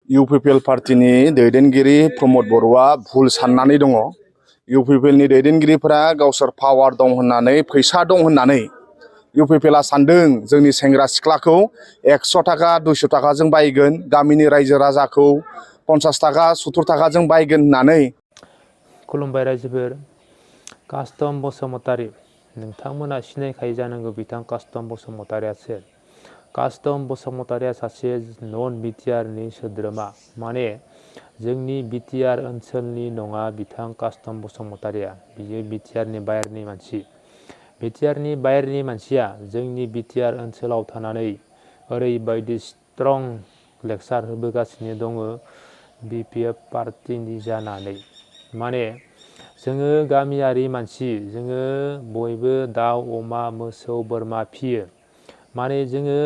UPPL पार्टीनि दैदेनगिरि प्रमद बर'आ भुल साननानै दङ। इउपिपिएलनि दैदेनगिरिफोरा गावसोर पावार दं होननानै फैसा दं होननानै इउपिपिएलआ सानदों जोंनि सेंग्रा सिख्लाखौ 100 थाखा 200 थाखाजों बायगोन, गामिनि रायजो राजाखौ 50 थाखा 70 थाखाजों बायगोन होननानै। खुलुमबाय रायजोफोर। कास्टम बसुमतारी, नोंथांमोना सिनायखायो जानांगौ बिथां कास्टम बसुमतारीआ सोर। कास्टम बसुमतारीआ सासे नन बिटिआरनि सोद्रोमा, माने जोंनि बिटिआर ओनसोलनि नङा बिथां कास्टम बसुमतारीआ। बियो बिटिआरनि बाहेरनि मानसि। बिटिआरनि बाहेरनि मानसिया जोंनि बिटिआर ओनसोलाव थानानै ओरैबायदि स्ट्रं लेक्सार होबोगासिनो दङ बिपिएफ पार्टीनि जानानै। माने जोङो गामियारि मानसि, जोङो बयबो दाउ अमा मोसौ बोरमा फियो। माने जोङो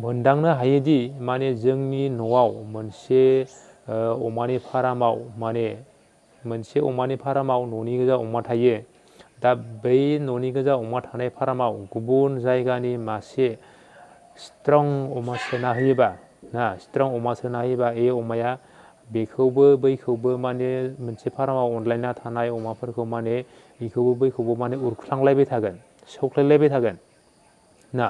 मोनदांनो हायोदि माने जोंनि न'आव मोनसे अमानि फारामाव न'नि गोजा अमा थायो। दा बै न'नि गोजा अमा थानाय फारामाव गुबुन जायगानि मासे स्ट्रं अमा सोना होयोबा बे अमाया बेखौबो बैखौबो माने मोनसे फारामाव अनलायना थानाय अमाफोरखौ माने बेखौबो बैखौबो माने उरख्लांलायबाय थागोन, सौख्लायलायबाय थागोन ना।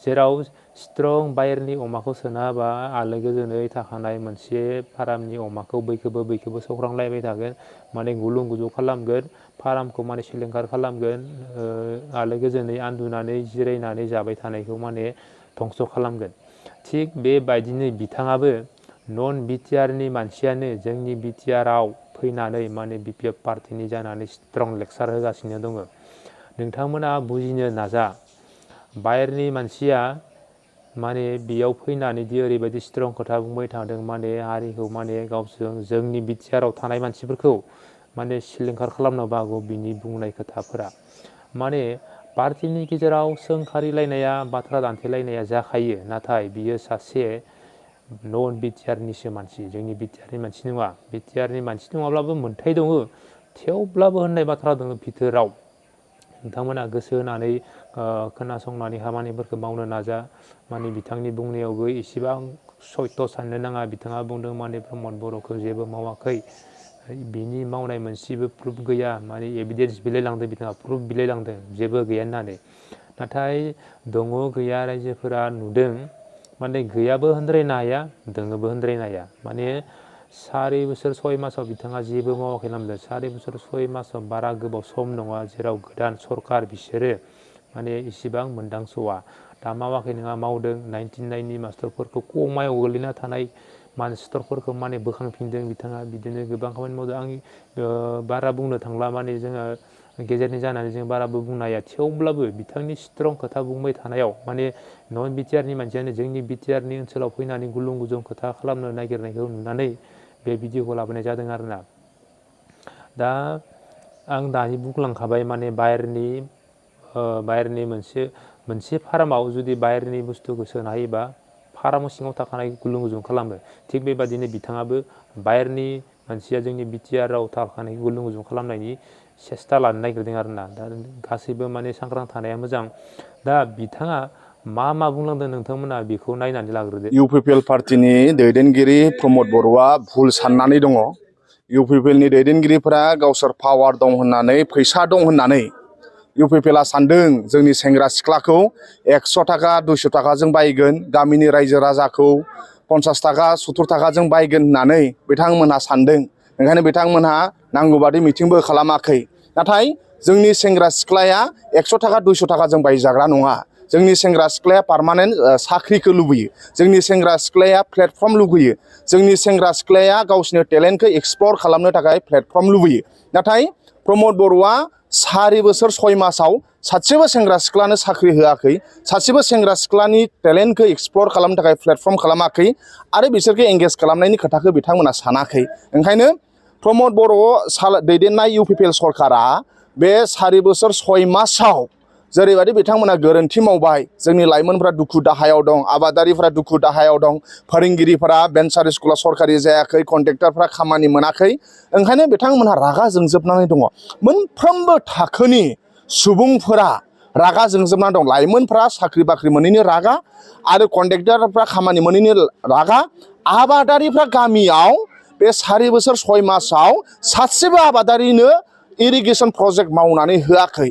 जेराव स्ट्रं बाहेरनि अमाखौ सोना होबा आलो गोजोनै थाखानाय मोनसे फारामनि अमाखौ बैखौबो सौख्रांलायबाय थागोन, माने गुलुं गुजुं खालामगोन, फारामखौ माने सिलिंखार खालामगोन, आलो गोजोनै आन्दुनानै जिरायनानै जाबाय थानायखौ माने धंस खालामगोन। थिग बेबायदिनो बिथाङाबो नन बिटिआरनि मानसियानो जोंनि बिटिआरआव फैनानै माने बिपिएफ पार्टीनि जानानै स्ट्रं लेक्सार होगासिनो दङ। नोंथांमोना बुजिनो नाजा। बाहेरनि मानसिया माने बेयाव फैनानै दि ओरैबायदि स्ट्रं खोथा बुंबाय थादों, माने हारिखौ माने गावसोर जोंनि बिटिआरआव थानाय मानसिफोरखौ माने सिलिंखार खालामनोबो हागौ बिनि बुंनाय खोथाफोरा। माने पार्टीनि गेजेराव सोंखारिलायनाया, बाथ्रा दान्थेलायनाया जाखायो, नाथाय बियो सासे नन बिटिआरनिसो मानसि, जोंनि बिटिआरनि मानसि नङा। बिटिआरनि मानसि नङाब्लाबो मोन्थाय दङ, थेवब्लाबो होननाय बाथ्रा दङ भितोराव। नोंथांमोना गोसो होनानै खोनासंनानै खामानिफोरखौ मावनो नाजा। माने बिथांनि बुंनायावबो एसेबां सयथ' साननो नाङा। बिथाङा बुंदों माने प्रमद बर'खौ जेबो मावाखै, बिनि मावनाय मोनसेबो प्रुफ गैया, माने एभिडेन्स बिलाइलांदों, बिथाङा प्रुफ बिलाइलांदों जेबो गैया होननानै। नाथाय दङ गैया रायजोफोरा नुदों, माने गैयाबो होनद्रायनो हाया, दोङोबो होनद्रायनो हाया। माने 4 बोसोर 6 मासाव बिथाङा जेबो मावाखै होनदों। 4 बोसोर 6 मासाव बारा गोबाव सम नङा, जेराव गोदान सरकार बिसोरो माने इसेबां मोनदांस'आ। दा मावाखै नङा, मावदों। 99नि मास्टारफोरखौ कमायाव गोलैना थानाय मास्टारफोरखौ माने बोखांफिनदों बिथाङा। बिदिनो गोबां खामानि मावदों। आं बारा बुंनो थांला, माने जोङो गेजेरनि जानानै जों बाराबो बुंनो हाया। थेवब्लाबो बिथांनि स्ट्रं खोथा बुंबाय थानायाव माने नन बिटिआरनि मानसियानो जोंनि बिटिआरनि ओनसोलाव फैनानै गुलुं गुजुं खोथा खालामनो नागिरनायखौ नुनानै बे भिडिअखौ लाबोनाय जादों आरोना। दा आं दानि बुंलांखाबाय, माने बाहेरनि मोनसे फारामाव जुदि बाहेरनि बुस्थुखौ सोना होयोबा फारामाव सिङाव थाखानाय गुलुं गुजुं खालामो। थिग बेबादिनो बिथाङाबो बाहेरनि मानसिया जोंनि बिटिआरआव थाखानाय गुलुं गुजुं खालामनायनि सेस्था लानो नागिरदों आरोना। दा गासैबो माने सांग्रां थानाया मोजां। दा बिथाङा मा बुंलांदों नोंथांमोना बेखौ नायनानै लाग्रोदो। इउपिपिएल पार्टीनि दैदेनगिरि प्रमद बर'आ भुल साननानै दङ। इउपिपिएलनि दैदेनगिरिफोरा गावसोर पावार दं होननानै फैसा दं होननानै इउपिपिएलआ सानदों जोंनि सेंग्रा सिख्लाखौ 100 थाखा 200 थाखाजों बायगोन, गामिनि रायजो राजाखौ 50 थाखा 70 थाखाजों बायगोन होननानै बिथांमोनहा सानदों। ओंखायनो बिथांमोनहा नांगौबादि मिटिंबो खालामाखै। नाथाय जोंनि सेंग्रा सिख्लाया 100 थाखा 200 थाखाजों बायजाग्रा नङा। जोंनि सेंग्रा सिख्लाया पार्मानेन्ट साख्रिखौ लुबैयो। जोंनि सेंग्रा सिख्लाया प्लेटफर्म लुबैयो। जोंनि सेंग्रा सिख्लाया गावसिनि टेलेन्टखौ एक्सप्लर खालामनो थाखाय प्लेटफर्म लुबैयो। नाथाय प्रमद बर'आ 4 बोसोर 6 मासाव सासेबो सेंग्रा सिख्लानो साख्रि होआखै, सासेबो सेंग्रा सिख्लानि टेलेन्टखौ एक्सप्लर खालामनो थाखाय प्लेटफर्म खालामाखै, आरो बिसोरखौ एंगेज खालामनायनि खोथाखौ बिथांमोना सानाखै। ओंखायनो प्रमद बर' दैदेननाय इउपिपिएल सरकारा बे 4 बोसोर 6 मासाव जेरैबायदि बिथांमोना गोरोन्थि मावबाय, जोंनि लाइमोनफ्रा दुखु दाहायाव दं, आबादारिफ्रा दुखु दाहायाव दं, फोरोंगिरिफोरा भेन्सार स्कुला सरकारि जायाखै, कन्ट्रेक्टरफ्रा खामानि मोनाखै। ओंखायनो बिथांमोनहा रागा जोंजोबनानै दङ। मोनफ्रोमबो थाखोनि सुबुंफोरा रागा जोंजोबना दं लाइमोनफ्रा साख्रि बाख्रि मोनैनि रागा आरो कन्ट्रेक्टरफ्रा खामानि मोनैनि रागा आबादारिफ्रा गामियाव बे 4 बोसोर 6 मासाव सासेबो आबादारिनो इरिगेशन प्रजेक्ट मावनानै होआखै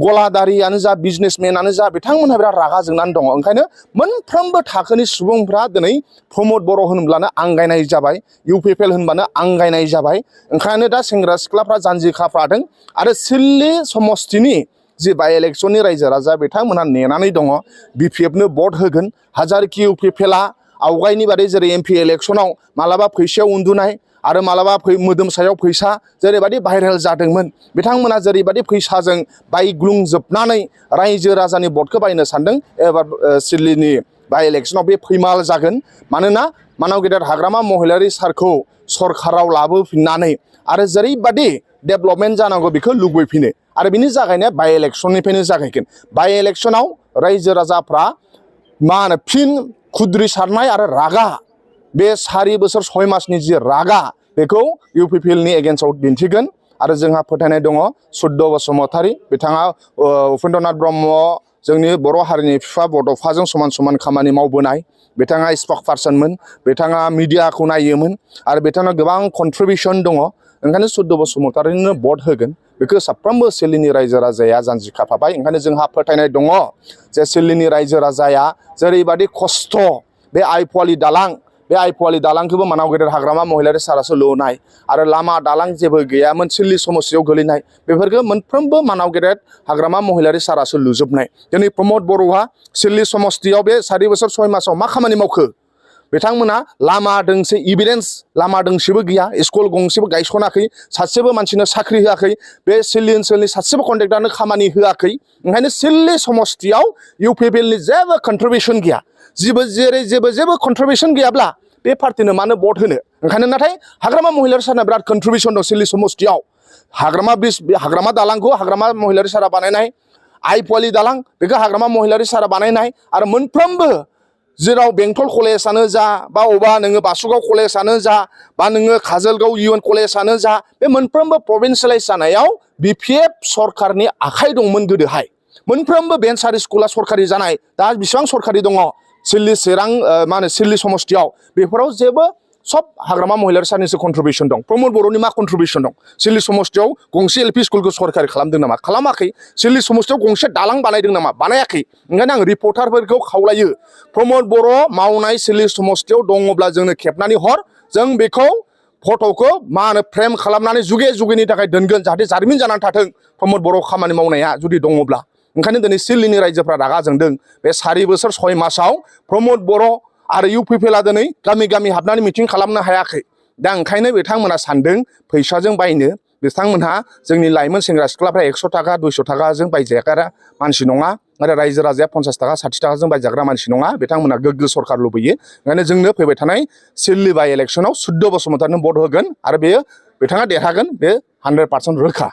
गलादारियानो जा बिजनेसमेनानो जा बिथांमोनहा बिराद रागा जोंनानै दङ ओंखायनो मोनफ्रोमबो थाखोनि सुबुंफ्रा दिनै प्रमद बर' होनब्लानो आंगायनाय जाबाय इउपिपिएल होनबानो आंगायनाय जाबाय ओंखायनो दा सेंग्रा सिख्लाफ्रा जानजि खाफ्रादों आरो सिल्ली समस्तिनि जि बाइ इलेक्शननि रायजो राजा बिथांमोनहा नेनानै दङ बिपिएफनो भट होगोन हाजारखि इउपिपिएलआ आवगायनि बादै जेरै एमपि इलेक्शनाव मालाबा फैसायाव उन्दुनाय आरो मालाबा मोदोम सायाव फैसा जेरैबायदि भाइरेल जादोंमोन बिथांमोना जेरैबायदि फैसाजों बायग्लुंजोबनानै रायजो राजानि भटखौ बायनो सानदों एबार सिल्लीनि बाइ इलेक्शनाव बे फैमाल जागोन मानोना मानाव गेदेर हाग्रामा महिलारि सारखौ सरकाराव लाबोफिननानै आरो जेरैबायदि डेभेलपमेन्ट जानांगौ बेखौ लुबैफिनो आरो बिनि जागायनाया बाइ इलेक्शननिफ्रायनो जागायगोन बाइ इलेक्शनाव रायजो राजाफ्रा मा होनो फिन खुद्रि सारनाय आरो रागा बे 4 बोसोर 6 मासनि जि रागा बेखौ इउपिपिएलनि एगेन्स्टआव दिन्थिगोन आरो जोंहा फोथायनाय दङ सुद्ध बसुमतारी बिथाङा उपेन्द्रनाथ ब्रह्म जोंनि बर' हारिनि बिफा बड'फाजों समान समान खामानि मावबोनाय बिथाङा स्पक पार्सनमोन बिथाङा मिडियाखौ नायोमोन आरो बिथाङा गोबां कन्ट्रिबिउसन दङ ओंखायनो सुद्ध बसुमतारीनो भट होगोन बेखौ साफ्रोमबो सिल्लीनि रायजो राजाया जानजि खाफ्राबाय ओंखायनो जोंहा फोथायनाय दङ जे सिल्लीनि रायजो राजाया जेरैबायदि खस्थ' बे आइफवालि दालां बे आइफवालि दालांखौबो मानाव गेदेर हाग्रामा महिलारि सारासो लुनाय आरो लामा दालां जेबो गैयामोन सिल्ली समस्यायाव गोलैनाय बेफोरखौ मोनफ्रोमबो मानाव गेदेर हाग्रामा महिलारि सारासो लुजोबनाय दिनै प्रमद बर'आ सिल्ली समस्तियाव बे 4 बोसोर 6 मासाव मा खामानि मावखो बिथांमोना लामा दोंसे इभिडेन्स लामा दोंसेबो गैया स्कुल गंसेबो गायसनाखै सासेबो मानसिनो साख्रि होआखै बे सिल्ली ओनसोलनि सासेबो कन्ट्रेक्टरनो खामानि होआखै ओंखायनो सिल्ली समस्तियाव इउपिपिएलनि जेबो कन्ट्रिबिउसन गैया जेबो कन्ट्रिबिउसन गैयाब्ला बे पार्टिनो मानो भट होनो ओंखायनो नाथाय हाग्रामा महिलारि सारना बिराद कन्ट्रिबिउसन दं सिल्ली समस्तियाव हाग्रामा दालांखौ हाग्रामा महिलारि सारा बानायनाय आइफवालि दालां बेखौ हाग्रामा महिलारि सारा बानायनाय आरो मोनफ्रोमबो जेराव बेंटल कलेजानो जा बा अबा नोङो बासुगाव कलेजानो जा बा नोङो काजलगाव इउएन कलेजानो जा बे मोनफ्रोमबो प्रभिन्सियेलाइज जानायाव बिपिएफ सरकारनि आखाइ दंमोन गोदोहाय मोनफ्रोमबो भेन्सारि स्कुला सरकारि जानाय दा बेसेबां सरकारि दङ सिल्ली चिरां मा होनो सिल्ली समस्तियाव बेफोराव जेबो सब हाग्रामा महिलारि सारनिसो कन्ट्रिबिउसन दं प्रमद बर'नि मा कन्ट्रिबिउसन दं सिल्ली समस्तियाव गंसे एलपि स्कुलखौ सरकारि खालामदों नामा खालामाखै सिल्ली समस्तियाव गंसे दालां बानायदों नामा बानायाखै ओंखायनो आं रिपर्टारफोरखौ खावलायो प्रमद बर' मावनाय सिल्ली समस्तियाव दङब्ला जोंनो खेबनानै हर जों बेखौ फट'खौ मा होनो फ्रेम खालामनानै जुगे जुगेनि थाखाय दोनगोन जाहाथे जारिमिन जानानै थाथों प्रमद बर' खामानि मावनाया जुदि दङब्ला ओंखायनो दिनै सिल्लीनि रायजोफ्रा रागा जोंदों बे 4 बोसोर 6 मासाव प्रमद बर' आरो इउपिपिएलआ दिनै गामि गामि हाबनानै मिटिं खालामनो हायाखै दा ओंखायनो बिथांमोना सानदों फैसाजों बायनो बिथांमोनहा जोंनि लाइमोन सेंग्रा सिख्लाफ्रा 100 थाखा 200 थाखाजों बायजाग्रा मानसि नङा आरो रायजो राजाया 50 थाखा 60 थाखाजों बायजाग्रा मानसि नङा बिथांमोना गोग्गो सरकार लुबैयो ओंखायनो जोंनो फैबाय थानाय सिल्ली बाइ इलेक्शनाव सुद्ध बसुमतारीनो भट होगोन आरो बेयो बिथाङा देरहागोन बे 100% रोखा